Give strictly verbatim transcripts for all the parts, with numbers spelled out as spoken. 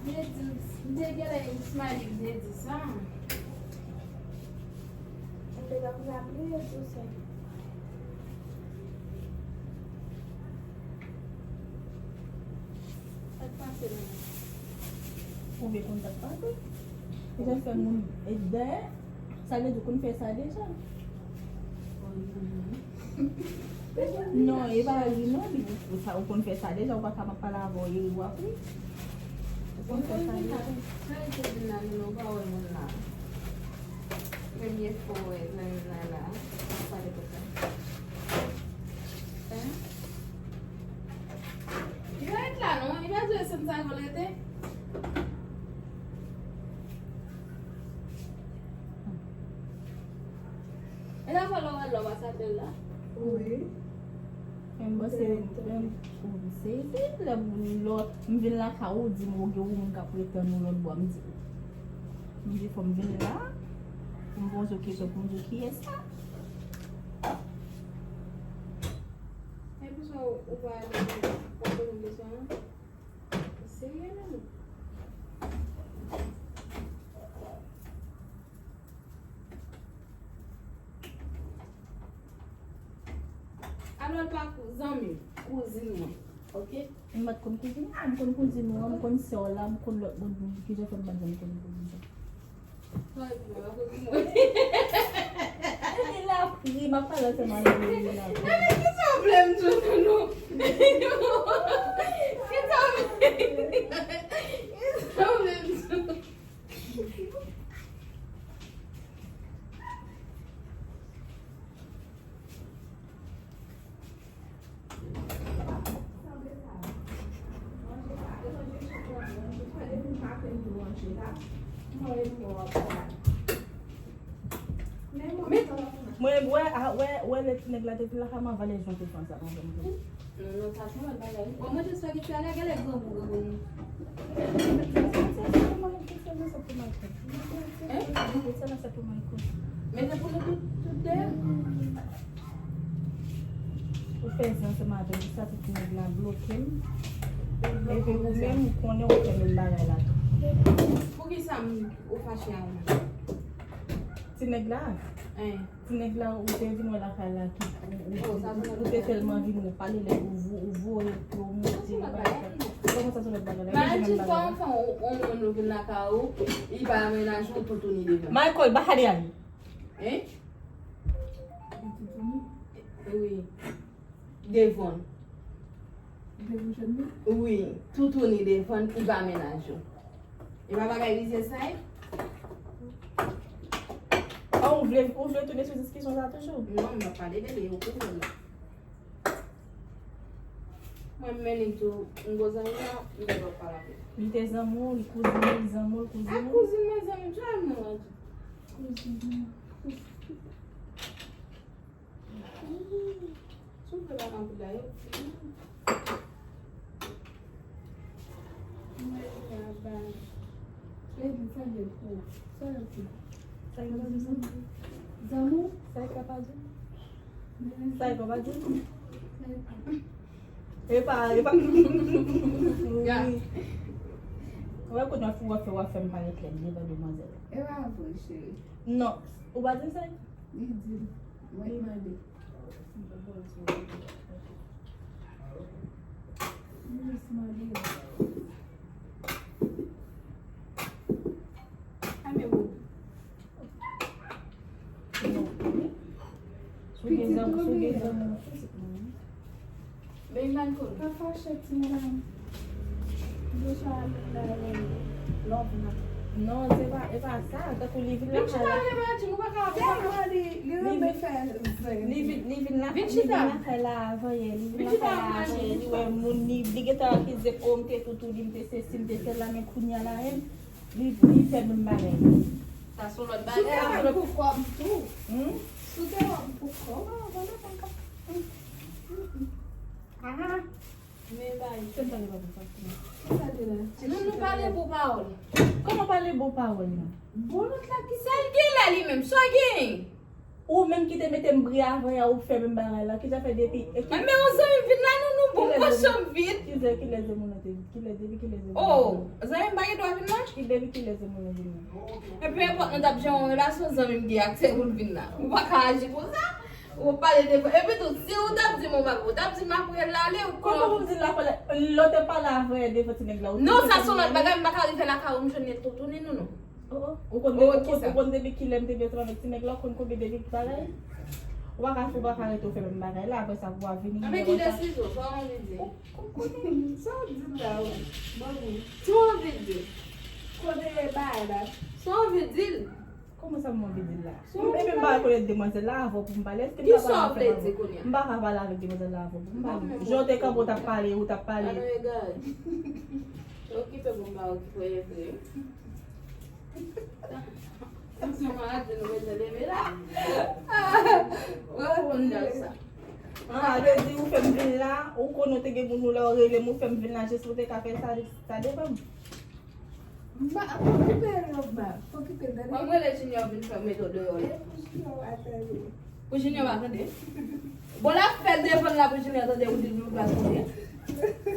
M te di, m te genlè Smiley m te di sa. M te pa konn aplye tou sa. Sa k pase la? Ou vle konn sa k pase? Ou jan fè moun e dèyè? Sa vle di ou konn fè sa deja? Non, e pa li non, li, ou sa, ou konn fè sa deja, ou pa ka ap pale avè w, e w ap ri. Ou konn fè sa deja. Sa e te vin la, nou pa wè moun la. Premye fwa w wè zanmi la la, ou pale konsa. Hein? Li pa ret la non, li pa dwe santi sa konn rete. E la fò lè w al la w pa sa bèl la. Wi. Men m panse, men, se, se lè m, lè m vin lakay ou, di m ou gen yon moun k ap ret tann ou lòt bò, m di, m di fò m vin la, pou m poze w kesyon, pou m di w kiyès sa. E poukisa ou, ou pa ale, w ap poze m kesyon an? Serye non. Alò l pa kou-, zanmi m, kouzin mwen, oke? M pa t konn kouzin ou, m konn kouzin ou an, m konn sè w la, m konn lòt moun, kijan fè m pa t janm konn kouzin sa? Sa epi mwen pa kouzin mwen. Epi l ap ri, m ap pale ansanm avè l, l ap ri. Epi kisa w vle m di w non? Kisa w vle, kisa w vle m di w? Men, mwen, wè, a, wè, wè, lè ti nèg la te vin lakay mwen, valè jan te fè ansanm avè m tou. Non, non, sa se yon lòt bagay. Bon, mwen jis fè kite ale, genlè grangou, grangou. Hein? Men se pou nou tout, tout de. Ou fè zen ansanm avè m, sa ti nèg la bloke m. Epi ou menm, ou konnen ou fè menm bagay la tou. Poukisa m, ou fache avè m? Ti nèg la? Hein. Ti nèg la, ou te vin wè lakay la, ki, ou, ou, ou te sèlman vin wè pale, lè ou vo-, ou voye pou ou monte. Kòman sa se lòt bagay la? Imajine kòman fè yon, yon moun ou vin lakay ou, li pa menaj ou, toutouni devan. Michael, bahali ay. Hein? Wi. Devon. Devon Jodmi? Wi, toutouni Devon, li pa menaj ou. E pa bagay Rizye sa ye? Ah, ou vle, ou vle tounen sou diskisyon sa toujou? Non, m ap pale de li, ou konnen. Mwen, m mennen tou, m gwo zanmi la, m te dwe pale avè l. Li te zanmi w, li kouzin ou, li zanmi w, li kouzin ou? A kouzin mwen, zanmi m, tout moun la di. Kouzin mwen. Sou vle pa nan bouda yo. Mwen la ba. Lady, sa vle pou. Sa vle pou. Sa vle pou. Zanmi? Sa e papa di? Sa e papa di? E pa, e pa. Wi. Wè kounye a fou w ap fè, w ap fè m parèt lèd devan demwazèl. E pa vre, cheri. Non. Ou pa di sa? Li di, mwen mande. Li jis mande. Ame ou. Si w gen zanmi, si w gen zanmi, Bèy Malcolm. Pa fache, ti madanm. Deja, lè, lè, love la. Non, se pa, e pa sa. Tankou li vin lakay la. Vin chita, vin chita, ou pa ka, ou pa ka. Li, li renmen fè zen. Li vin, li vin la, li vin lakay la avan yè. Li vin lakay la avan yè. Li wè moun, li, li gentan akize m, o, m te toutou li, m te sesi, m te sela, men kounye a la menm, li, li fè menm bagay. Sa se yon lòt bagay. Si w te wè m pou kòb tou. Hmm? Si w te wè m pou kòb, ah, vwala, mwen ka. Ah. Men bay. Se m pale pa bon fason. Ki sa te la? Nou, nou pale bon pawòl. Kòman pale bon pawòl la? Bon, lòt la ki sa l gen la li menm? Sa l gen? Ou menm ki te mete m bri avan yè, ou fè menm bagay la. Ki sa fè depi, e ki... Men yon zanmi vin la, nou, nou bon, m pa chanm vin. Kilè, kilè zanmi nan te vin? Kilè, depi kilè zanmi nan te vin? Oh, zanmi m pa gen dwa vin la? Ki, depi kilè zanmi nan vin la? E peu importe, nou t ap jere yon relasyon, zanmi m gen aksè pou l vin la. Ou pa ka aji konsa. Ou pale de, epi tou, si ou t ap di m yon bagay, ou t ap di m apre l ale, ou... Kòman pou m di l apre l, lè w te pale avè devan ti nèg la, ou... Non, sa se yon lòt bagay, m pa ka rive lakay ou, m jwenn li toutouni nou, non. Oh, oh. Ou konn, ou konn, ou konn depi kilè m te vin ansanm avèk ti nèg la, ou konn konbyen depi bagay? Ou pa ka fè, ou pa ka rete ou fè menm bagay la, apre sa pou w ap vini. Anben ki desizyon, sa w anvi di? Ou, ou konnen, sa w di m la, wi. Bon, wi. Sa w anvi di? Kote bagay la? Sa w anvi di l? Kòman sa m anvi di l la? Epi m pa rekonèt demwazèl la avan pou m pale. Èske m pa pale avèk, m pa ka pale avèk demwazèl la avan pou m pale? Jan w te kanpe, w t ap pale, ou t ap pale. Pa nan egare. Okipe pou m pa okipe, e vre. Tansyon maladi nou bezwen leve la. Ou konn jan sa. Ah, vle di ou fè m vin la, ou konnen w te gen moun ou la, ou rele m, ou fè m vin la, jis pou w te ka fè sa, sa devan m. M pa, pa okipe l, non, m pa okipe l, tande. Mwen rele Junior vin fè m mete w deyò la. E, pou Junior pa tande. Pou Junior pa tande? Bon, l ap fè devan l la pou Junior tande, ou di l nou pa tande.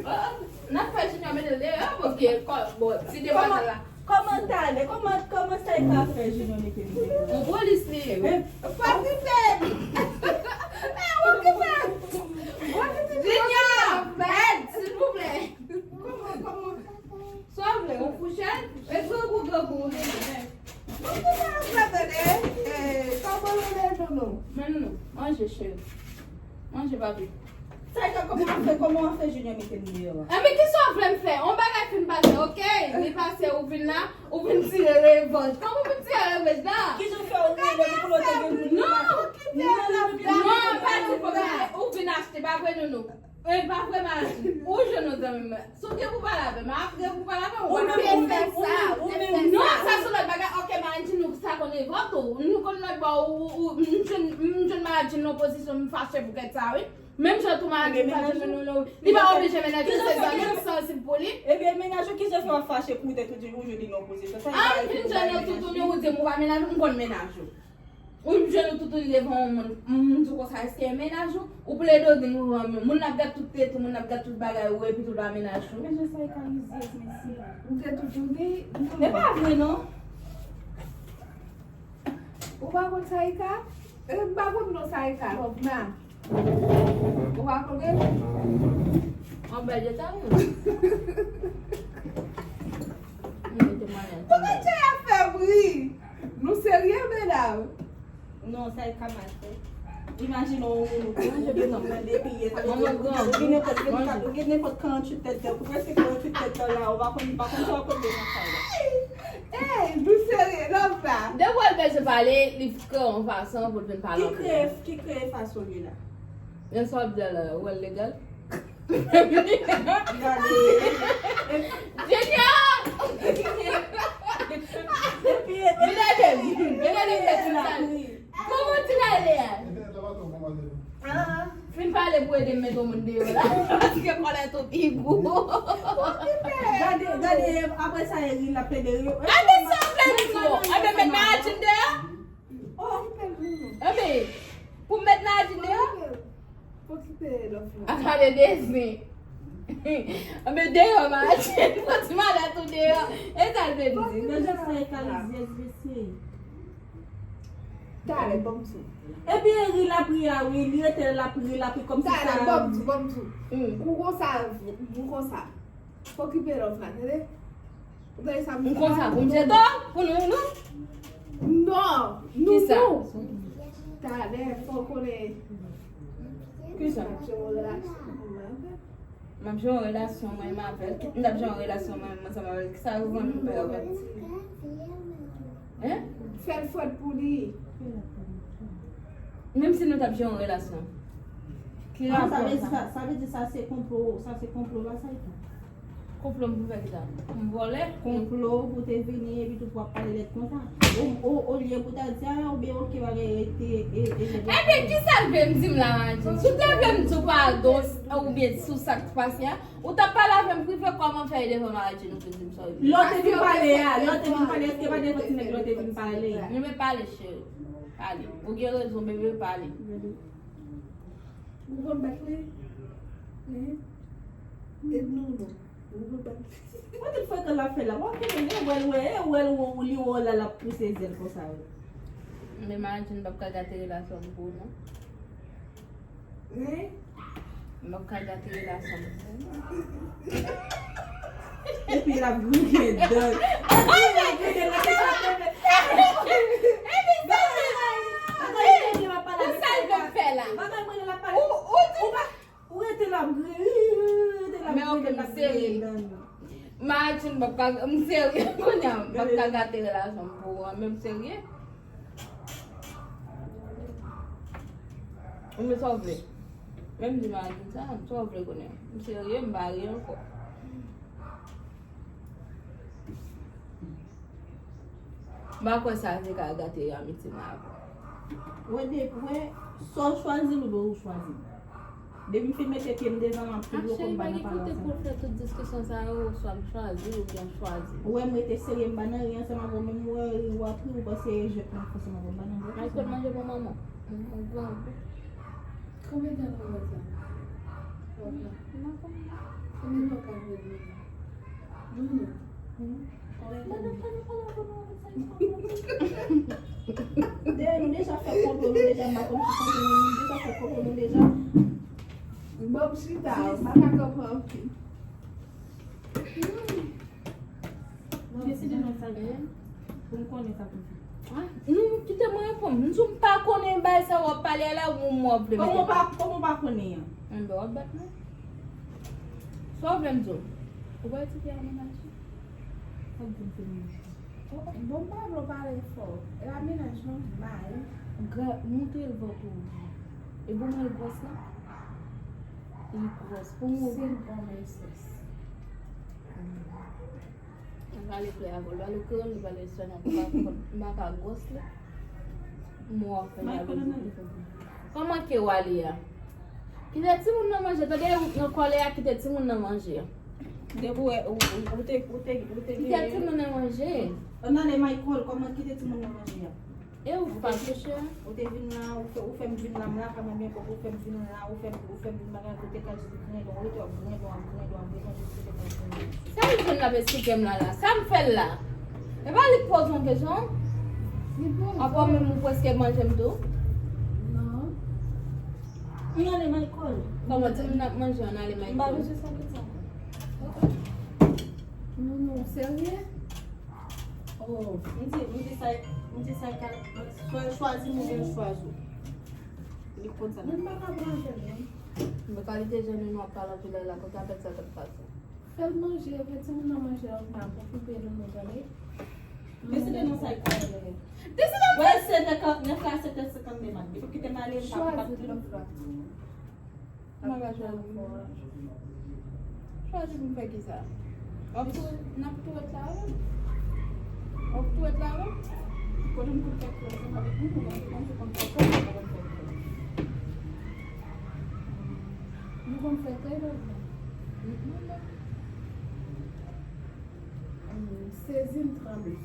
Oh, n ap fè Junior mete l deyò, paske, kò-, bon, ti demwazèl la. Kòman, kòman talè, kòman, kòman sa e ka fè Junior mete l deyò? Yon polis li ye, wi. Pa okipe l. E, okipe l. Junior, èd, silvouplè. Kòman, kòman? Sa w vle, yon fouchèt? E grangou, grangou ou bezwen? Mwen te pa ap tande, e, kòman rele nou nou? Men nou, manje, cheri. Manje, papi. Sa e ka kòman w ap fè, kòman w ap fè Junior mete m deyò a? Enben, kisa w vle m fè? Yon bagay fin pase, oke? Li pase, ou vin la, ou vin tire revanj. Kòman w vin tire revanj la? Kijan w fè w rele m pou lòt te vin? Non! Non, non, non, pa di kòman ou vin achte, pa vre, nou nou. E pa vre, Maji. Ou jwenn yon zanmi m. Si w gen pou pale avè m, ap gen pou pale avè m. Ou menm, ou menm, ou menm, ou menm. Non, sa se lòt bagay. Oke, Maji, nou sa konn revolt ou. Nou konn lòt bò, ou, ou, ou, m jwenn, m jwenn Maji nan pozisyon, m fache pou kèt sa, wi. Menm jan tou mari m pa jwenn nou, li pa oblije mennaj ou, se zanmi m sansib pou li. Ebyen, mennaj ou, kijan fè w ap fache poutèt ou di ou jwenn li nan pozisyon sa? A, m fin jwenn nan toutouni, ou di m ou pa mennaj ou, m konn mennaj ou. Ou jwenn ou toutouni devan yon moun, m di w konsa, èske e mennaj ou? Ou plede w di m ou zanmi w. Moun ap gad tout tete, moun ap gad tout bagay ou, epi tou pa mennaj ou. Men jan sa e ka rizyèz, mesye. Ou te toutouni, m toutouni. E pa vre, non. Ou pa konn sa e ka? E, m pa konn non sa e ka. Lòvna. Ou pa konnen? Yon bèl detay, wi. Mwen te mwen. Poukisa y ap fè bri? Nou serye, medam? Non, sa e ka mal fèt. Imajine yon moun ou gen, ou gen moun nan depi yè, sa vle di ou gen nenpòt, ou gen nenpòt karanntuit tèt dan, pou prèske karanntuit tèt dan la, ou pa konn, ou pa konn sa w ap regle nan kay la. Ey, nou serye, Lòvna. Depi w al bezwen pale, li kreye yon fason pou l vin pale anpil. Ki kreye, ki kreye fason li la? Yon sa w ap di la, ou wè l legal? Gade. Junior! Vin ede m, vin ede m fè ti pale. Kòman ti pale a? Fin pale pou ede m met yon moun deyò la. Paske kòlèt ou pi gwo. Gade, gade, apre sa, Eri, l ap plede ri. Anben, sa w vle di, non? Anben, met Nadine deyò. Oh, enben, pou m met Nadine deyò? Fò kite lòt la. A gade de zen. Anben, deyò, Nadine. Fò ti madat ou deyò. E sa l vle di? Nan jan sa e ka rizyèz, mesye. Talè, ban m di w. Epi Eri l ap ri a, wi, li rete l ap ri, l ap ri kòmsi sa. Talè, ban m di w, ban m di w. Kou konsa, kou konsa. Fò kipe lòt la, tande? Ou tande sa m di la? M konsa pou m jete w, pou nou, nou? Non, nou, nou. Talè, fò w konnen. Kisa? M ap jere yon relasyon pou mwen, anfèt. M ap jere yon relasyon mwen menm avè l. M t ap jere yon relasyon mwen menm ansanm avè l. Kisa ou vann m pè, anfèt? Hein? Fè l fwèt pou li. Menm si nou t ap jere yon relasyon. Ki rapò sa? Sa vle di sa, sa vle di sa se konplo, sa se konplo la, sa e ka. Konplo m pou fè kisa? Pou m vòlè? Konplo pou te vini epi tou pou ap pale lèd konsa. O, o, olye pou ta di, a, oubyen oke bagay rete, e, e, e. Ebyen, kisa l vle m di m la, Nadine? Si w te vle m di w padon, oubyen sou sa k pase a, ou t ap pale avè m prive, kòman fè e devan Nadine ou vin di m sa w vle? Lè w te vin pale a, lè w te vin pale, èske pa devan ti nèg lè w te vin pale? Bebe, pale, cheri. Pale. Ou gen rezon, bebe, pale. Ou konn bat li? Hein? E non, non. Ou konn bat li? Mwen tout frekan l ap fè la. Mwen konnen, e wè l, wè, e wè l, wè li, wè la, l ap pouse zèl konsa, wi. Men Nadine p ap ka gate relasyon m pou ou, non. Hein? M p ap ka gate relasyon m pou ou. Epi l ap griyen dan. Epi l ap griyen dan, se sa k te fè. Epi sa l fè la? Ou, ou di ou pa, ou rete la, ou rete la, men ok, m serye. Martin, m p ap ka, m serye kounye a, m p ap ka gate relasyon m pou ou an, men m serye. Ou men sa w vle. Menm di Martin sa, sa w vle konnen. M serye, m pa ri ankò. M pa kwè sa te ka gate amitié m avè w. Wè, de, wè, sa w chwazi, ou dwe ou chwazi. Depi m fin mete pye m devan, m ap toujou konn pa nan pale ansanm. Pou l fè tout diskisyon sa yo, swa m chwazi oubyen m chwazi. Ou wè m rete serye, m pa nan ri ansanm avè w, menm ou wè ri w ap ri, ou panse e jwèt m ap fè ansanm avè w, m pa nan jwèt ansanm. Ay, kot manje pou manman? Konbyen tan nou wè sa? Konbyen tan w ka jwenn li? Non, non. Dayè, nou deja fè konplo, nou deja, m pa konn ki konplo, nou deja fè konplo, nou deja. Bon, m chita, m pa ka kanpe anpil. Deside non sa gen. Pou m konnen sa pou m fè. Nou kite mwen reponn. M di w m pa konnen bagay sa w ap pale a la, ou mwen w ap vle mete. Kòman w pa, kòman w pa konnen an? Enben, w ap bat mwen. Sa w vle m di w? Ou pa etidye a mennaj ou? Sa w di m se mennaj ou? Bon, m pa vle w pale fò. E pa mennaj non, mari. Gra-, moutre l vant ou. E bon mwen l gwòs la? Li gwòs. Pou mwen. Se yon bon mesye. Mwen pale klè avè w. Pale kreyòl, li pale espanyòl. M pa ka gwòs la. Mwen w ap fè jalouzi. Kòman ke w ale a? Kite timoun nan manje, tande, ou nan kòlè a, kite timoun nan manje. Depi ou, ou, ou, ou te, ou te, ou te Kite timoun nan manje. Ann ale, Michael, kòman kite timoun nan manje a? E ou pa touche? Ou te vin la, ou fè, ou fè m vin la, m la, kanmenm, men pòp ou fè m vin la, ou fè m, ou fè m vin bagay, ou te ka jis grendon, ou te ap grendon, ap grendon, ap grendon, jis ou te ka grendon. Sa li jwenn l ap esplike m la, la? Sa m fè l la? E pa li k poze yon kesyon? Li poze. Apre menm ou prèske manje m tou? Non. Ann ale, Michael. Kòman timoun ap manje, ann ale, Michael? M pa bezwen sa, kite sa. Non, non, serye? Oh, m di, m di sa, m di sa, ka, swa l chwazi m oubyen l chwazi w. Li konn sa. Mwen pa ka pran jèn, non. Men kalite jèn nou ap pale anpil la, la, konsa tèt sa t ap pase. Fè l manje, fè timoun nan manje, lòt m ap okipe nou, nou tande. Deside nan sa l ka fè. Deside nan Wè, se nèf la, sèt è senkannde mat. Depi w kite m ale, m pa, m pa Chwazi lòt la. Mwen pa chwazi. Chwazi pou m fè kisa? W ap tou, n ap tou wèt la avè m? W ap tou wèt la avè m? Kote m konn fè krèy, se pa de moun, mwen, mwen se konn fè krèy, mwen konn fè krèy. Nou konn fè krèy, non? Sezi m tranble.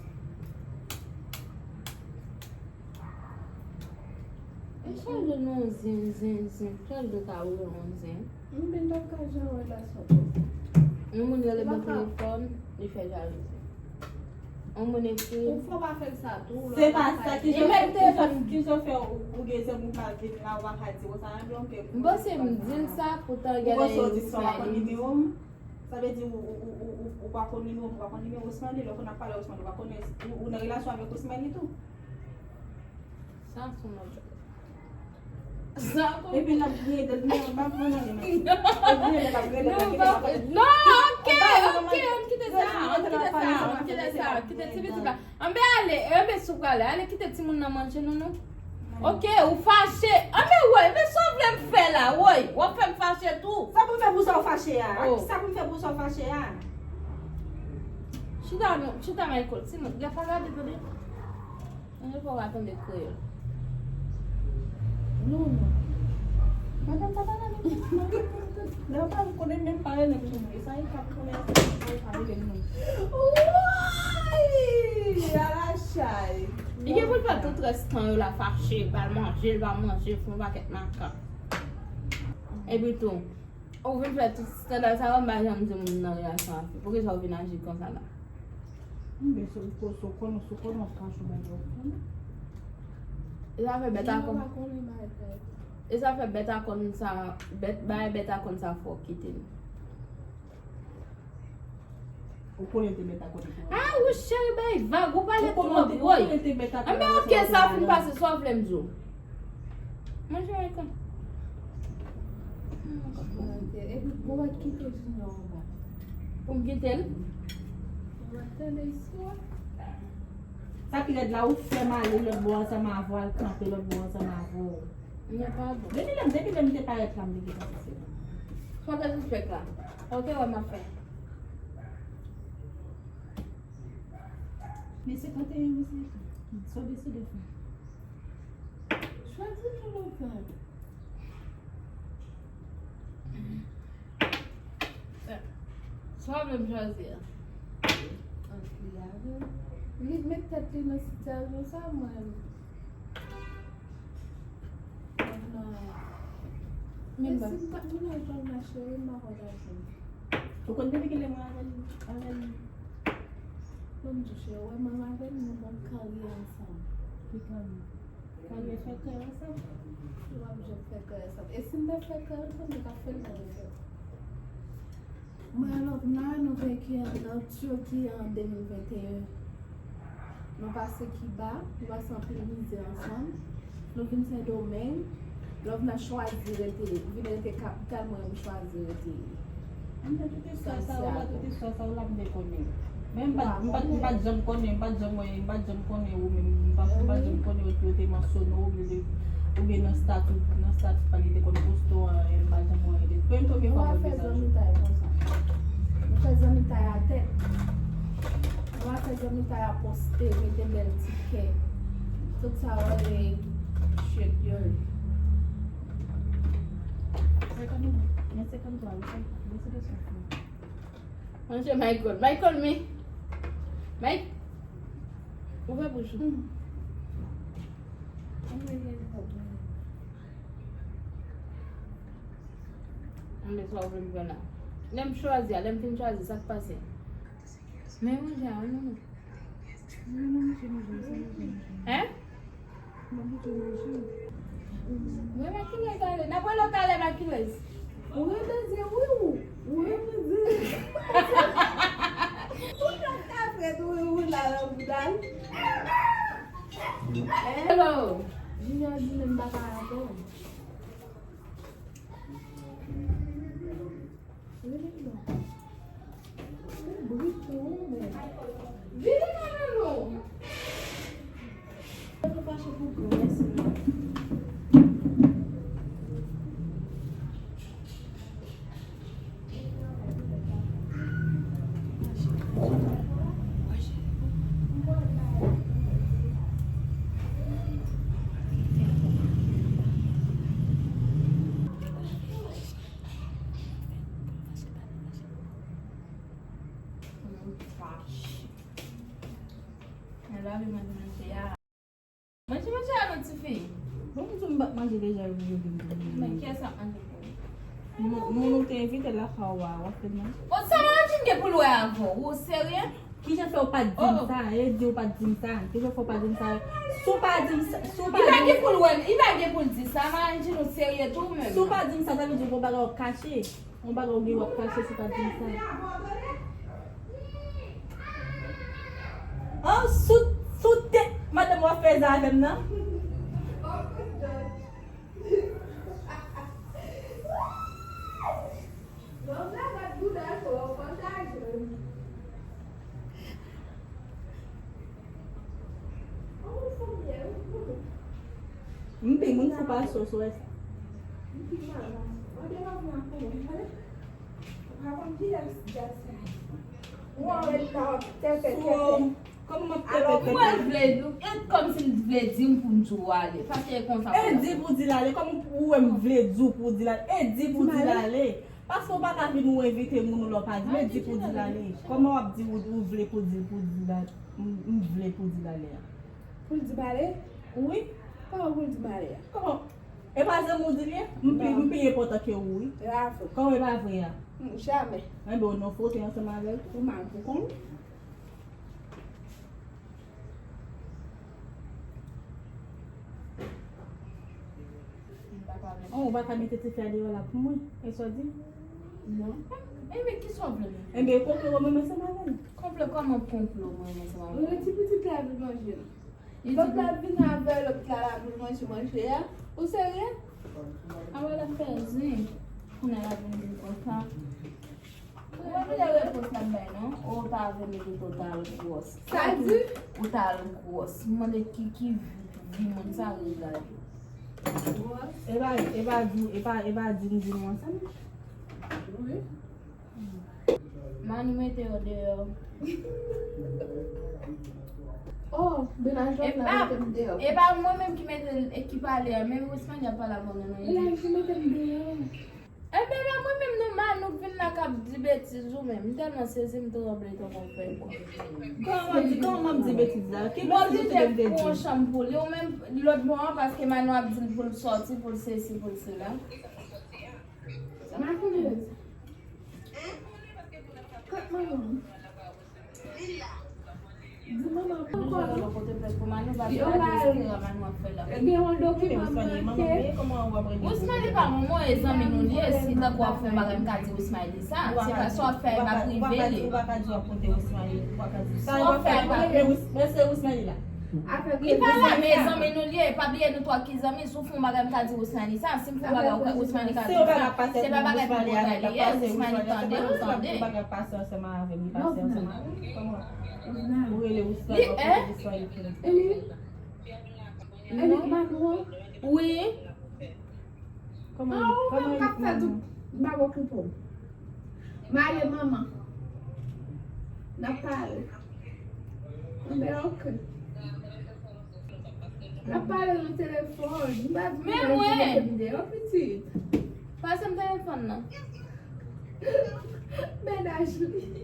E chal de nou zen, zen, zen. Chal de ka ou yon zen. M bin pa ka jan relasyon konsa. Yon moun rele nan telefòn, li fè jalouzi. Yon moun ekri. Ou fò pa fè l sa tou. Se pa sa ki jan fè, ki jan, ki jan fè ou, ou gen zanmi ou pa vin la, ou pa ka di konsa, anben, ok. M panse m di l sa, poutan gen lè ou pa konn nimewo m. Sa vle di ou, ou, ou, ou, ou, ou pa konn nimewo m, ou pa konn nimewo Ousmane, lè w konn ap pale Ousmane, ou pa konnen, ou, ou nan relasyon avèk Ousmane tou. Sa se yon lòt bagay. Sa ankò. Epi l ap griyen dèt, non, m ap pran nan men. Epi l ap griyen dèt, l ap griyen dèt, l ap griyen dèt. Non, ok, ok, ann kite sa, ann kite sa, ann kite sa, kite ti pitit la. Anben ale, anben si w prale, ale kite timoun nan manje nou, non. Ok, ou fache. Anben woy, men sa w vle m fè la, woy, w ap fè m fache tou. Sa pou m fè pou sa w fache a? Oh. Sa pou m fè pou sa w fache a? Chita non, chita Michael, sinon, gade pa gade tande. Mwen pa ka tande kreyòl. Non, non. Madanm sa pa nan menm. Lè pa konnen menm pa rele m sou moun. E sa e pa konnen se pa rele m non. Woy! Ala chay. Li gen pou l fè tout rès tan yo la fache, ba l manje, l pa manje, fè yon pakèt makak. Epi tou, ou vin fè tout estanda sa yo, m pa janm di moun nan relasyon an. Poukisa ou vin aji konsa la? Mbe sou, sou konnen, sou konnen w ap kache bagay ou konnen. E sa fè bèt a konn. E sa fè bèt a konn sa, bèt, bay bèt a konn sa fò w kite l. Ou konnen te bèt a konn pou. Ah, ou cheri bay vag, ou pale twòp, woy. Anben ok, sa fin pase, sa w vle m di w? Manje w konn. Epi, bon, w ap kite Junior anba. Pou m kite l? Ou ap tande istwa? Sa ki rèd la, ou fè m ale lòt bò ansanm avè w, al kanpe lòt bò ansanm avè w. Men pa bon. Depi lè m, depi lè m te parèt la, m te gentan kite l. Sa w te sou fèk la? Sa w te wè m ap fè? Men senkannteyen, men senkant. Sa w deside fè? Chwazi yon lòt bagay. Sa w vle m chwazi a? Ant li avè m. Li met tèt li nan sitiyasyon sa, mwen. Men si m pa, m nan zòn nan cheri, m pa konn aji. Ou konn depi kilè mwen avè l, avè l? Bon, m di cheri, wè mwen avè l, nou gon karyè ansanm. Ki karyè? Karyè fè krèy ansanm. Nou p ap janm fè krèy ansanm. E si n ta fè krèy ansanm, nou t ap fè l nan rezo. Mwen, Lovna, nou venki an Antioki an de mil venteyen. Nou pase Kiba, nou pase anpil mizè ansanm. Nou vin Sendomeng. Lovna chwazi rete, vin rete kapital, mwen, m chwazi rete. Mwen, tout istwa sa yo la, tout istwa sa yo la, m te konnen. Men m pa t, m pa t, m pa t janm konnen, m pa t janm wè, m pa t janm konnen ou menm, m pa, m pa t janm konnen ou, ou te mansyone w, oubyen, oubyen nan stati, nan stati pa li te konn poste w, anyen, m pa t janm wè li. Premye, premye fwa mwen wè vizaj ou. Nou fè zanmitay konsa. Nou fè zanmitay atè. Nou fè zanmitay a poste, mete bèl ti kè. Tout sa yo rele shit, yo. Senkannde, men senkannde twa, wi, se, wi, se de sòf, wi. Manje Michael. Michael, men. Mike. Ouvè bouch ou. Anben, sa ou vle m fè la? Lè m chwazi a, lè m fin chwazi, sa k pase? Men manje a, wi, non, non. Hein? Mwen Makilèz ale. N ap wè lòt talè, Makilèz. Ou renmen di wi ou. Ou renmen di. Tout lòt ka fèt ou, ou la nan bouda l. Hello. Junior di menm pa ka rapò. Manje, manje a non, tifi. Bon, m di w m p ap manje deja, yo vin di m pou manje. Men kiyès ap manje pou ou? Moun, moun ou te envite lakay ou a, w ap fè l manje? O, sa Malandjin gen pou l wè avè w? Ou serye? Kijan fè w pa t di m sa? E di w pa t di m sa? Kijan fè w pa di m sa? Si w pa di m sa, si w pa di m sa. Li pa gen pou l wè, li pa gen pou l di sa. Malandjin, ou serye tou menm? Si w pa di m sa, sa vle di w gon bagay w ap kache. Yon bagay ou gen w ap kache, si w pa di m sa. An, sou, sou tèt madanm w ap fè sa avè m nan. M pi moun fou pa sòs, wè sa. Kòman m ap tèpè tèpè? Mwen vle di w, e kòmsi l vle di m pou m di w ale. Paske e konsa. E di pou di l ale, kòman ou wè m vle di w pou di l ale? E di pou di l ale. Paske w pa ka vin ou envite moun ou lè w pa di, men di pou di l ale. Kòman w ap di ou, ou vle pou di, pou di l ale? M, m vle pou di l ale a. Pou l di m ale? Wi. Kòman pou l di m ale a? Kòman? E pa zanmi w di l ye? M pi, m pi enpòtan ke ou, wi. E pa vre. Kòman e pa vre a? Hmm, jamè. Enben, w nan fwote ansanm avè l tou. Ou mal pou konn. Oh, ou pa ka mete tifi a deyò la pou mwen? E sa w di? Non. Enben, kisa w vle menm? Enben, konplo w menm ansanm avè l. Konplo kòman konplo mwen menm ansanm avè l? Ou di pitit la vin manje l. Lòt la vin avè lòt la, la vin manje manje a. Ou serye? Awa l ap fè zen. Kounye a l ap vin di konsa. Ou pa vle repons l ap bay non. Ou ta vle mete w ta al gwòs. Sa di? Ou ta al gwòs. M mande ki, ki vi, vi moun sa regle. E pa, e pa di, e pa, e pa di m di nou ansanm? Wi. Mani mete yo deyò. Oh, menaj lòt la mete m deyò. E pa mwen menm ki mete l, e ki pale a, men Wismani ap pale avè w nan non. E li ki mete m deyò. Enben, e pa mwen menm non, Manouk vin la k ap di betiz ou menm. M tèlman sezi, m tranble tankou yon fèy bwa. Kòman w ap di, kòman m ap di betiz la? Ki betiz ou te vin te di? Bon, li te pran yon chanm pou li, ou menm, lòt bò an, paske Manouk ap di l pou l sòti, pou l sesi, pou l sela. Makoulez. Kot manman? Di manman pou kò nou. Yo ba l. Gen yon dokiman manke. Wismaël pa manman, e zanmi nou li ye. Si tankou w ap fè yon bagay, m ka di Wismaël li sa. Se pa sa w ap fè, e pa prive li. Ou pa ka di w ap konte Wismaël. Ou pa ka di sa. Sa w ap fè, e pa prive. Men se Wismaël li la. Li pa la, men zanmi nou li ye. Pa bliye nou twa ki zanmi. Si w fè yon bagay, m ka di Wismaël li sa. Si m fè yon bagay, Wismaël li ka di sa. Se pa bagay pou bagay li ye. Wismaël li tande, nou tande. Ou rele Wismaël, w ap pote Wismaël pou li. Wi. Kòman, ah, ou menm k ap fè tout, m pa poko konprann. M ale manman. N ap pale. Enben, ok. N ap pale nan telefòn. M pa di mwen mete m deyò, pitit. Pase m telefòn nan. Mennaj li.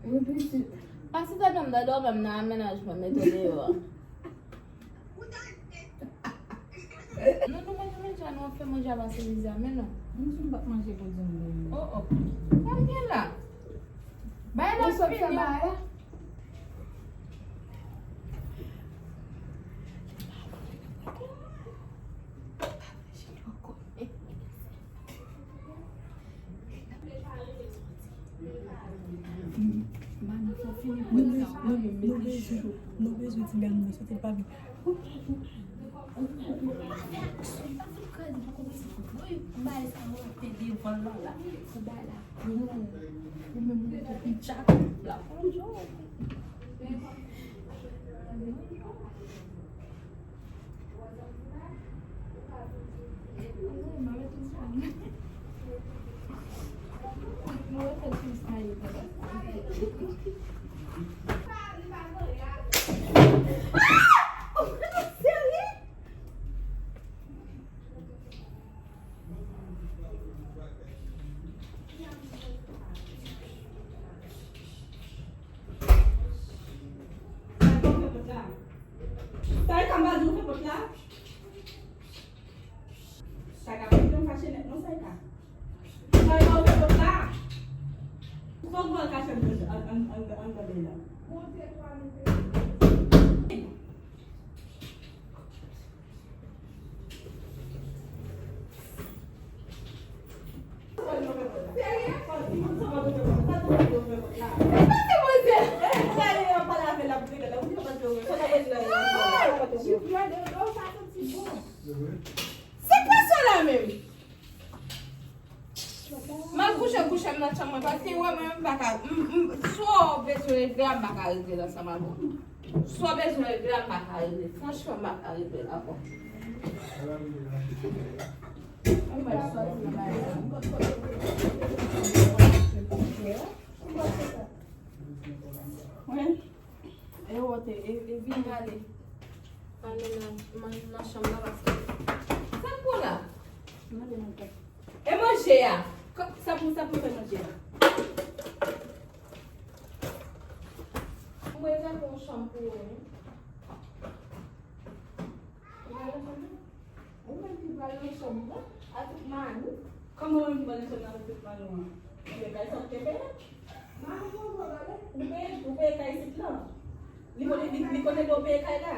Wi, pitit. Pase tande m nan dòmi m nan amenajman mete deyò a. Nou, nou manje manje a, nou ap fè manje a pase mizè a, men non. Mwen sou m p ap manje pou di m. Oh, oh. Sa m gen la? Bay la fini. Nou bezwen, nou bezwen, nou bezwen ti granmoun soti pa vit. Sa e ka m pa di w fè pòt la? Sa e ka pa di w fache nèt non, sa e ka. Sa e ka w fè pòt la? Fòk w al kache anndan, anndan, anndan, anndan la. Se kwa sa la menm? M al kouche, kouche m nan chanm mwen, paske wè mwen menm m pa ka, m, m, swa w bezwen regle a, m pa ka regle l ansanm avè w. Swa w bezwen regle a, m pa ka regle. Franchman, m pa ka regle l ankò. Ann bay sòti nan bagay la. Wi. E wote, e, e vin ale. Ale nan, nan, nan chanm nan paske. Sa k pou la? Mande nan tèt. E manje a? Sa pou, sa pou fè manje a? Mwen rezève yon chanm pou ou, wi. Ou pral nan chanm nan? Ou menm ki pral nan chanm nan, a tout mani. Kòman ou menm ki pral nan chanm nan avèk tout mani w an? Ou peye kay sa w te peye? Mani pou ou pral ale? Ou peye, ou peye kay isit lan? Li konnen, li, li konnen ke w peye kay la?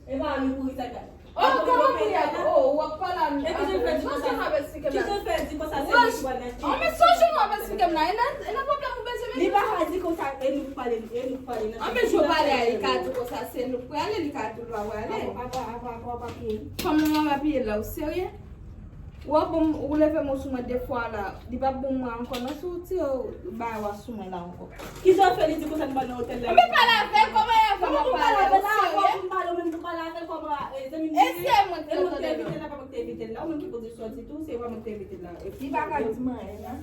E pa li kouri sa la. Oh, kòman pou y ap, oh, w ap pale a, e ki jan l fè di konsa? Ki jan l fè di konsa se li ki pral nan chanm? Oh, men se yon jan w ap eksplike m la. E nan, e nan pwoblèm ou bezwen mete. Li pa ka di konsa, e nou k pale, e nou k pale nan chanm. Ah, men jan w pale a, li ka di konsa se nou k prale, li ka di l pa prale. Apa, apa, apa, apa, apa, apa. Fanm nan pa piye la, ou serye? W ap bon, ou leve men w sou mwen de fwa la, li p ap bon mwen ankò non, si w tire bagay w a sou mwen la ankò. Kijan w fè li di konsa nou pral nan otèl la? Anben pale avè l, kòman y ap fè m ap pale avè l, ou serye? Kòman pou m pale avè l, kòman pou m pale avè l, kòman, e, zanmi m, e se mwen ki te tande la. E mwen ki te envite l la, pa mwen ki te envite l la, ou menm ki poze sòti tou, se pa mwen ki te envite l la. Li pa ka di m anyen, non.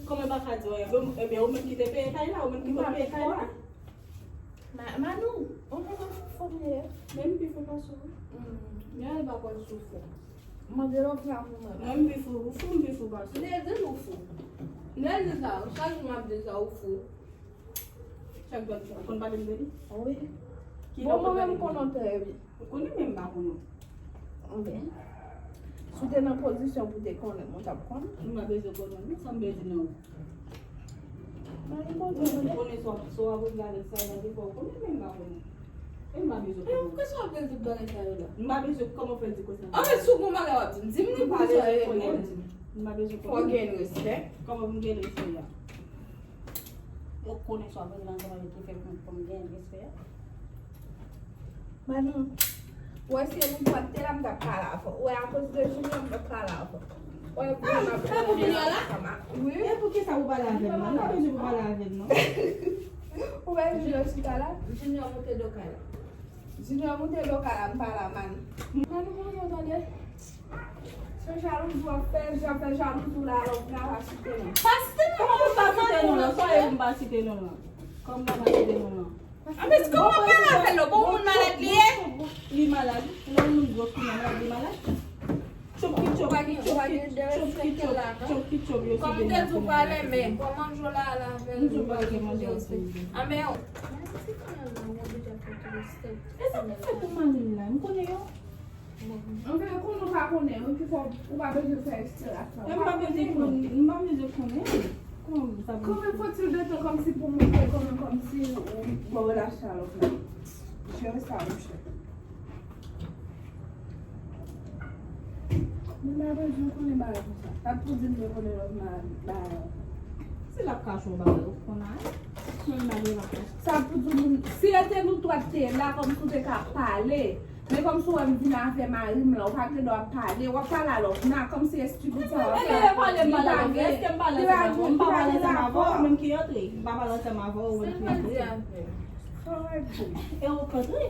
Kòman l pa ka di w anyen? Bon, ebyen, ou menm ki te peye kay la, ou menm ki pote peye kay la. Ma-, Manou, ou konn fò m ye? Men m pi fò pase w. Hmm, men al pa konn sou fò. Mande lòt la pou mwen. Mwen m pi fou, ou fou, m pi fou pase w. M te di l ou fou. M te di sa, chak jou m ap di sa, ou fou. Chak jou ou konn pale m de li? Wi. Bon, mwen menm m konnen w trè byen. Ou konnen men m pa konnen w. Anben, si w te nan pozisyon pou w te konnen m, ou t ap konnen. M pa bezwen konnen w, non, sa m bezwen nan ou. Mwen konnen, mwen konnen sa w ap, sa w ap regle avèk sa, la, defwa w konnen, men m pa konnen. E m pa bezwen konnen. E poukisa w ap di tout bagay sa yo la? M pa bezwen, kòman w fè di konsa? Anben, si w gon bagay w ap di m, di m li pou sa e pou w di m. M pa bezwen konnen. Fò w gen respè. Kòman pou m gen respè a? Ou konnen sa w ap regle ansanm avèk ki fè pou, pou m gen respè a? Manou, wè si e pou pran te la m t ap pale avè w. Wè akoz de Junior m t ap pale avè w. Wè pou m ap pale avè w. Wi. E poukisa ou pale avè m nan? M pa bezwen pou pale avè m non. Ou wè Junior chita la? Junior moute do kay la. Junior moute do kay la, m pale a Manou. Manou, kote w tande? Se jalouzi w ap fè, jan fè jalouzi w la, alò w pa site non. Pa site non. Kòman pou m pa site non lan? Sa w ye pou m pa site non lan? Kòman m pa site non lan? Anplis, kòman w pale avè l? Bon, moun malad li ye? Li malad. Lè yon moun gwo, fi malad, li malad. Chop ki chop, chop ki chop, chop ki chop, chop ki chop, yo se de nèg. Kòman w te di w pale, men kòman w la la avè l? M di w pale manje anpil. A, men yo. E sa m fè pou mari m la? M konnen yo. Anfen, konnen ou pa konnen, wi, ki fè ou pa bezwen fè eksplorasyon. M pa bezwen konnen, m pa bezwen konnen. Kòman sa pou... Combien faut-il de temps kòmsi pou montre kòman kòmsi ou bon relasyon avèk la? Jere sa, monchè. Mwen pa bezwen konnen bagay konsa. Sa pou di m mwen konnen lòt bagay. Si l ap kache yon bagay, ou konn a. Mwen pa bezwen ap kache. Sa pou di moun, si e te nou twa k te la, kòmsi w te ka pale. Men kòmsi w wè m vin avè mari m lan, ou pa gen dwa ap pale, w ap pale a lòt nan, kòmsi estipid sa w ap fè. Ebyen, pale m pale avè w, èske m pale ansanm avè w? M pa pale ansanm avè w, ou menm ki antre. M pa pale ansanm avè w, ou menm ki antre. E ou k antre.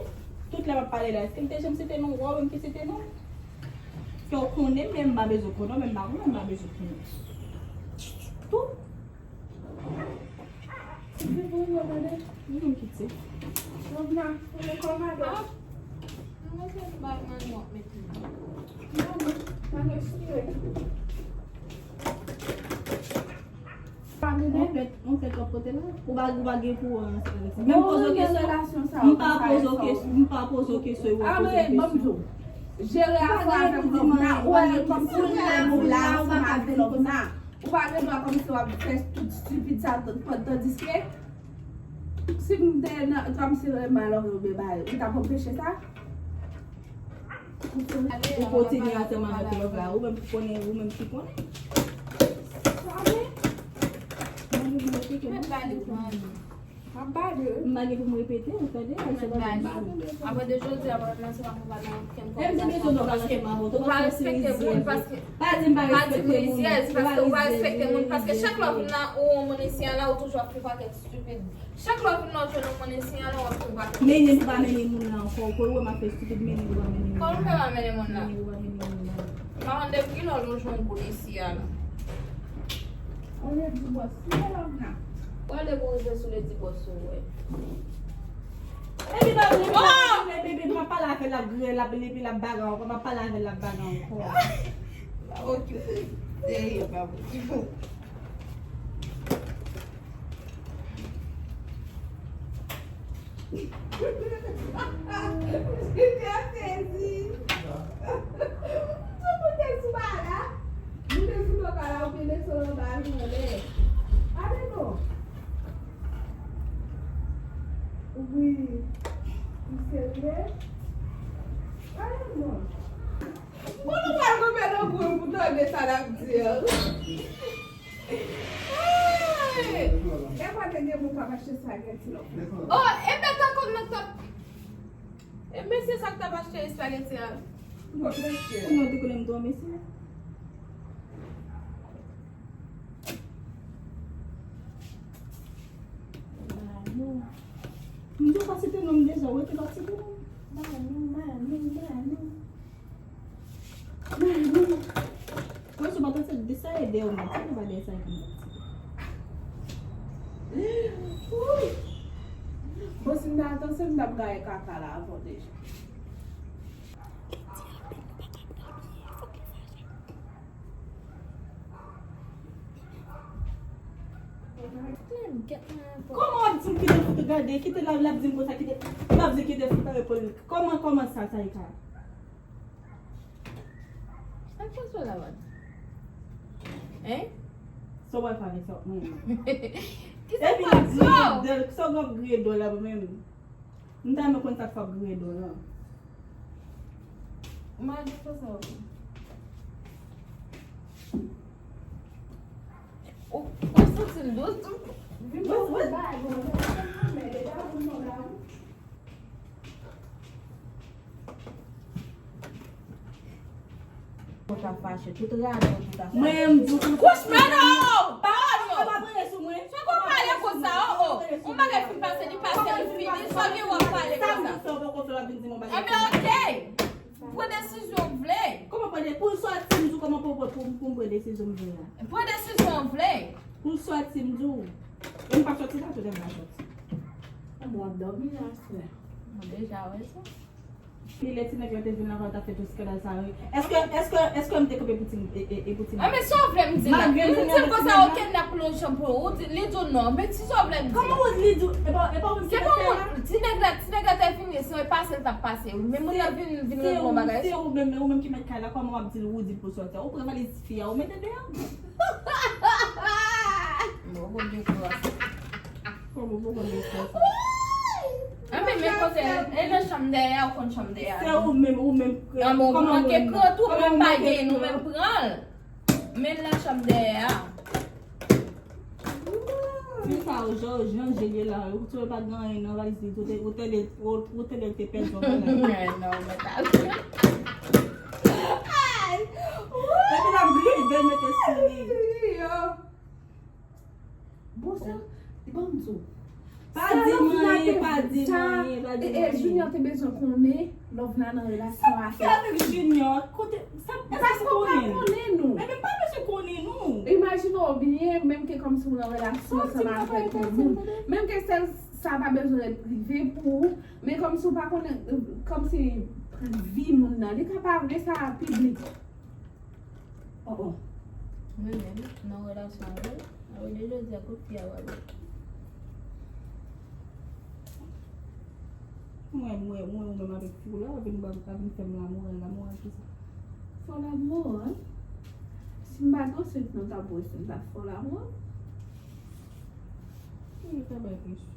Tout lè m ap pale la, èske m te janm site non w, ou menm ki site non m? Ke w konnen m, men m pa bezwen konnen w, men m pa konnen w, m pa bezwen konnen w. Tou. Kite pou yo gade. Li menm kite. Lovna, ou le kòmado. Ah. Mwen se bagay manyo w ap mete. Non, non, pa respire. Pa goumen. Ou fèt, ou fèt w ap pote la. Ou pa, ou pa gen kouran ansanm avèk sa. Menm poze w kesyon, m pa poze w kesyon, m pa poze w kesyon, ou poze w kesyon. Jere afè avèk Lovna, ou wè kòmsi ou lè ou la ansanm avèk Lovna. Ou pa gen dwa kòmsi w ap fè tout estipid sa, tandiske si m te nan, kòmsi malòk yo be bay, ou t ap anpeche sa? Ou kontinye ansanm avèk lòt la, ou menm ki konnen, ou menm ki konnen. Sa vle? Mwen, mwen, mwen, mwen, mwen, mwen, mwen, M ap pale wi. M pa gen pou m repete, ou tande? Apre de jodi a, mwen menm se pa pou m pa nan okenn konvèsasyon. Paske ou pa respekte moun, paske pa di m pa respekte moun, paske ou pa respekte moun, paske chak lè w vin la, ou yon moun isi a la, ou toujou ap fè pakèt estipid. Chak lè w vin la, ou jwenn yon moun isi a la, w ap fè pakèt estipid. Mennen pou pa mennen moun la ankò, ou kwè w wè m ap fè estipid, mennen pou pa mennen moun la. Kòman m fè pa mennen moun la? Mennen pou pa mennen moun la. M pa konn depi kilè w jwenn yon boul isi a la. Ou le di bòs, ki lè w nan? Ou ale pou rive sou le di bòs ou wè. Epi nan vle, epi m ap pale avè l, l ap griyen, l ap, epi l ap bagay ankò, m ap pale avè l, l ap bagay ankò. Ok. Serye, pa bon. Misye te sezi. Sou moute sou ba la. Moute sou toka la, ou te desann anba, vin anlè. Ale non. Wi. Ou serye? Ale non. Bon, nou pral kanpe nan kou pou tande sa n ap di an. Hey! E pa te gen moun k ap achte espageti non. Oh, e bèt ankò nan t ap. E mesye sa k t ap achte espageti a. Bon, mesye. Kouman w te konnen m te yon mesye? Manou. M di w pa site non m deja, ou rete p ap site non m. Manou, Manou, Manou. Mwen sou pa panse de sa e dèyè w mèt, se pa dèyè sa e mèt. Bon, si m ta atann, se m t ap gaye kaka la avan deja. Kòman w ap di m kite foto gade, kite la, l ap di m konsa, kite, l ap di kite foto epòl li. Kòman, kòman sa, sa e ka? Ak François la wad. Hein? Sa w pral fè avèk sa w ap mwen menm? Kisa François? Epi l ap griyen dò, sa w ap griyen dò la menm? M ta renmen konn sa k fè w ap griyen dò la. Mwen di François. Ou, ou santi l dous tou? Vin pase bagay, bon, mwen te ka pou mwen la. Ou ta fache, tout radòt ou ta fache. Mwen, m di w konsa. Kouch, men non! Pawòl yo! Ou pa prale sou mwen. Fòk ou pale konsa, oh, oh. Yon bagay fin pase, li pase, li fini. Sa w gen w ap pale konsa? Sa m di sa w poko fè, w ap vin di m yon bagay konsa. Enben, ok. Pran desizyon w vle. Kòman pran de-, pou l sòti, m di w kòman pou, pou, pou, pou m pran desizyon m vle a? Pran desizyon w vle. Pou l sòti, m di w. E m pa sòti la, tout m pa sòti. W ap dòmi aswè. Mwen deja wè sa. Li lè ti nèg la te vin la, w ta fè tout skandal sa, wi. Èske, èske, èske m te kanpe pou ti, e, e, e pou ti nèg? Ah, men sa w vle m di la? Malgre m te Se konsa, ok, n ap pran yon chanpyon. Ou di, li di w non. Men ti sa w vle m di? Kòman w di li di w? E pa, e pa ou menm ki Se te pa fè mwen. la? Ti nèg la, ti nèg la te vin, se yon pase l t ap pase. Men moun nan vin, vin Se regle yon ou, bagay. Se ou menm, men ou menm ki mèt kay la, kòman w ap di l ou di l pou sòti a? Ou pran valiz ti fi a, ou mete deyò. Bon, bon, byen kras. Kòman w poko mete sa? Ah, men, men kote, e nan chanm dèyè a, ou konn chanm dèyè a. Se ou menm, ou menm. Ah, bon, ou Kòman manke ou menm? krant, ou Kòman menm ou pa manke gen, nou krant? Menm pran l. Men l nan chanm dèyè a. Fi sa yo, jan, jan je l ye la, ou tou pa gen anyen nan valiz li, ou te, ou te, ou, ou te, te pèdi yon bagay. Non, men ta. Epi l ap gride l mete sou li. Bon, sa, bon, m di w. Pa di m anyen, pa di m anyen, pa di m E, e, Junior anyen. Te bezwen konnen Lovena nan relasyon avèk. Sa avèk Junior, kote, sa, èske Paske ou w pa konnen? Konnen nou. Ebyen, pa bezwen konnen nou. Imajine w byen, menm ke kòmsi w nan relasyon ansanm avèk yon moun. Menm ke sèl sa pa bezwen ret prive pou ou, men kòmsi w pa konnen, kòmsi vi moun nan, li ka pa vle sa piblik. Oh, oh. Mwen menm, nan relasyon avè l, a wè de jodi a kot fi a wè l. Mwen, mwen, mwen, ou menm avèk fi w la, w ap vin ba, w ap vin fè m lamoral, lamoral ki sa? Fò lamoral. Si m pa t ansent, nou t ap wè si m t ap fè w lamoral. Ki travay plis?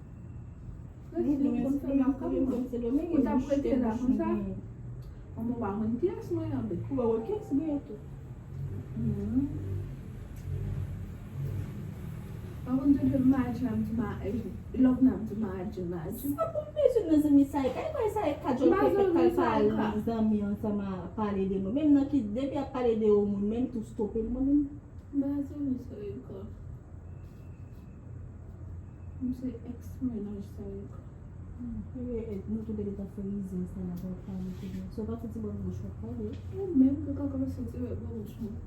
Rete nou konn fè makak mwen. Ou t ap rete la konsa? Mwen pa konn kiyès mwen anben. Ou pa wè kiyès mwen an tou. Mwen konn tande Marjin ap di ma, Lovena ap di Marjin, Marjin. Sa pou m bezwen nan zanmi sa e kay, kay sa e kat jòl pepèt kay pa al zanmi ansanm a pale de mwen. Menm nan ki depi ap pale de yon moun, menm tou stope l mwen menm. M pa zanmi sa e kay. M se ex mennaj sa e kay. Nou tou de t ap fè rizèz la, n ap pale tou. So pa fouti bòl bouch w ap pale. Ou menm ki ka kòmanse tire bòl bouch mwen.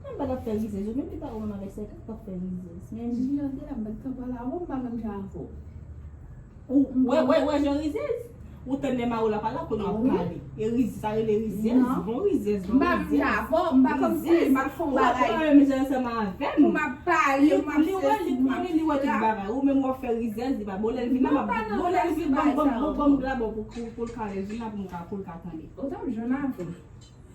Mwen pa t ap fè rizèz, ou menm ki ta ou menm avèk sa e kay t ap fè rizèz. Men Junior te la, m pa t ka pale avè w, m pa menm jan avè w. Ou wè, wè, wè jan rizèz. Ou tann lè mari w la pale, kounye a w ap pale. E rizèz, sa rele rizèz. Bon rizèz, bon rizèz. M pa menm jan avè w, m pa kòmsi m ap fè yon bagay. Ou pa menm jan ansanm avè m. Pou m ap pale, m ap Li wè, li konnen, li wè tout bagay. Ou menm w ap fè rizèz, li pa bon lè l vin la, m ap bon lè l vin, ban m, ban m, ban m glabò pou, pou, pou l ka lè l vin la, pou m ka, pou l ka tande. Ou t ap jwenn avè m.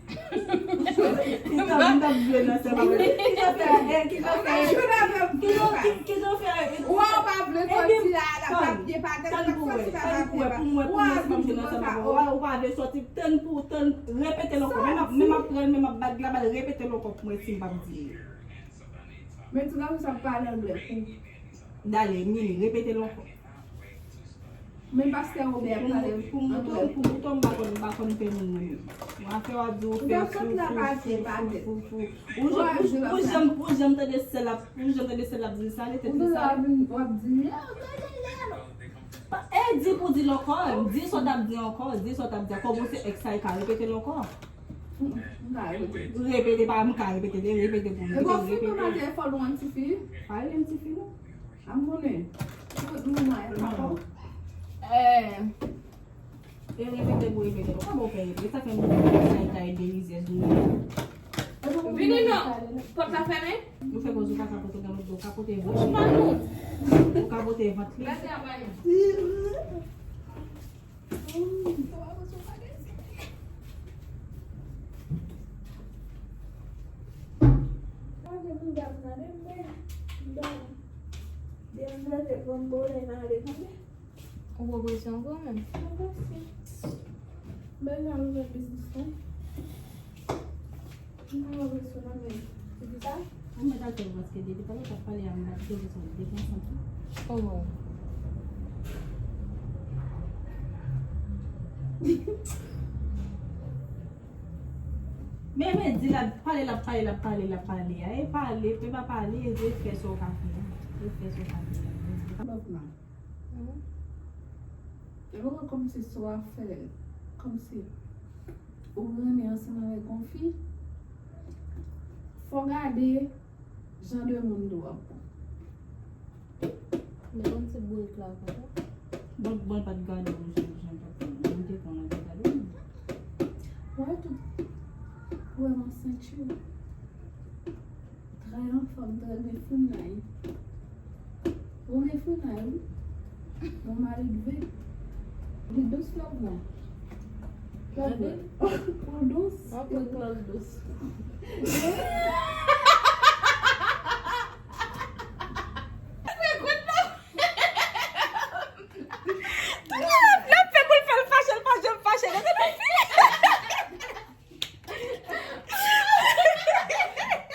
Ki sa m t ap jwe nan sèl pa mwen. Ki sa fè, eh, ki sa fè, ki sa fè, ki, ki sa fè, eh, Ou pa vle sòti la, la pa pye pa tè, la sòti la pa pye pa. Pou mwen, pou mwen, si m ap jwe nan sèl pa mwen. Ou pa vle sòti, tann pou, tann, repete l ankò. Men m ap, men m ap pran, men m ap bat la bal, repete l ankò pou mwen si m p ap di. Men tout la sa pale anglè pou. Dale, Mimi, repete l ankò. Men pastè Robert ap pale anglè. Pou mouton, pou mouton, m pa konn, m pa konn pè moun nan menm. Bon, afè w ap di w fè sou, sou, sou, sou, sou. Ou janm, ou janm, ou janm tande sèl ap, ou janm tande sèl ap di l sa, li te di sa. W ap di, E di pou di l ankò, di sa w t ap di ankò, di sa w t ap di ankò, bon se ex sa e ka repete l ankò. M ka repete. Repete pa, m ka repete, repete pou m. E bon, fin nan maten, fò l wè yon ti fi. Pa rele m ti fi non. A m konnen. Kot nou mwen pa bon. Eh, E repete pou repete. Kòman w fè repete? Sa fè m di sa e ka ede rizèz nou. Vini non. Pòt la fèmen. Nou fè koz ou pa ka pote nan lòt bò, ou ka pote vant Bouch li. pa nou. Ou ka pote vant li. Gade a bay. Ou pran presyon kanmenm. Men jan ouvè biznis mwen. M pa wè sou la men. Se pou sa? Mwen mèt al fè l paske depi talè w t ap pale a m pa t gen bezwen depanse tou. Oh. Men men di l ap pale, l ap pale, l ap pale, l ap pale a. E pale, pe pa pale, e fè sa w ka fè a. E fè sa w ka fè a. Love man. E poko kòmsi swa fè, kòmsi ou renmen ansanm avèk yon fi, fò gade jan de moun tou ap pran. Met yon ti bourik la konsa. Bon, bon, pa t gade m, jan, jan, jan, m te konn ap gade m. Wè tout. Wè m ansent, yo. Trè anfòm, trè gen founay. Ou gen founay, wi. Bon, maledve. Li dous lòv mwen. Lòv mwen. Ou dous. Mwen konn lòv dous. L ap fè pou l fè l fache, l pa janm fache. Gade nan fi.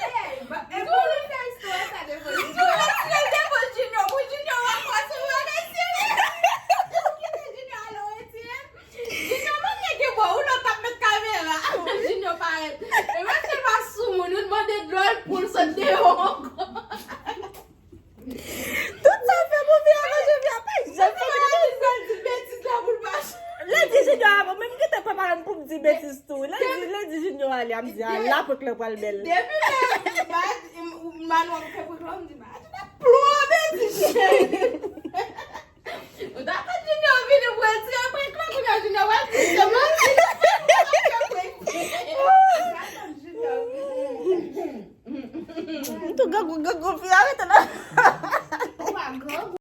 Ey, ba, e pou nou fè istwa sa devan Junior. Pou nou fè l devan Junior, pou Junior wè kò sou bagay serye. Ou kite Junior ale w retire. Junior manke gen bò, ou lòt ap met kamera. Junior parèt. E mèt se pa sou moun, ou mande dlo, l pou l sot deyò ankò. Tout sa fè pou fi a manje, fi a pa janm fè bagay. Lè di Junior a bon, men m gentan prepare m pou m di betiz tou. Lè di, lè di Junior ale, a m di, a la prank lan pral bèl. Depi lè Manou ap fè prank lan, m di, Manou ap plonbe ti cheri. Ou ta konn Junior vini pou retire prank lan, kounye a Junior pral di se manti. M tou grangou, grangou fi a rete nan. Ou pa grangou.